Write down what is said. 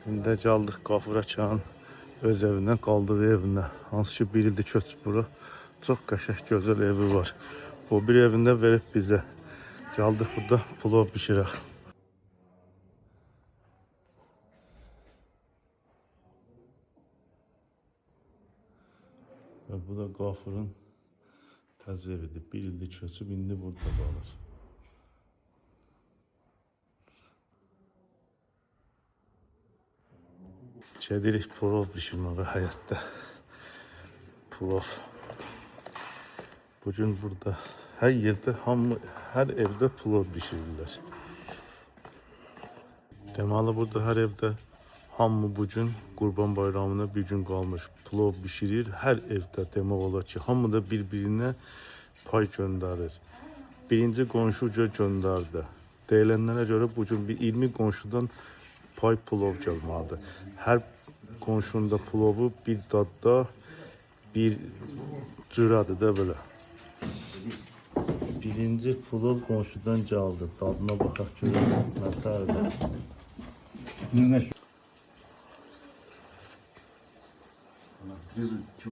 İndi gəldik Qafur Əkanın öz evindən, qaldığı evinə. Hansı ki bir ildir köçüb bura. Çox qəşəng, gözəl evi var. O bir evində verib bizə. Gəldik burada plov bişirək. Və bu da Qafurun təzə evidir. Bir ildir köçüb, indi burada qalır. Gedirik plov bişirməyə həyətdə. Plov. Bugün burada hər yerdə, hamı, hər evdə plov bişirirlər. Deməli burada hər evdə hamı bugün Qurban Bayramına bir gün qalmış plov bişirir. Hər evdə demək olar ki, hamı da bir-birinə pay göndərir. Birinci qonşu göndərdi. Deyilənlərə görə bugün bir 20 qonşudan pay plov gəlməlidir. Hər qonşunun da plovu bir dadda, bir cürədir də belə. Birinci plov qonşudan gəldi. Dadına baxaq görək nətərdir. Не знаю.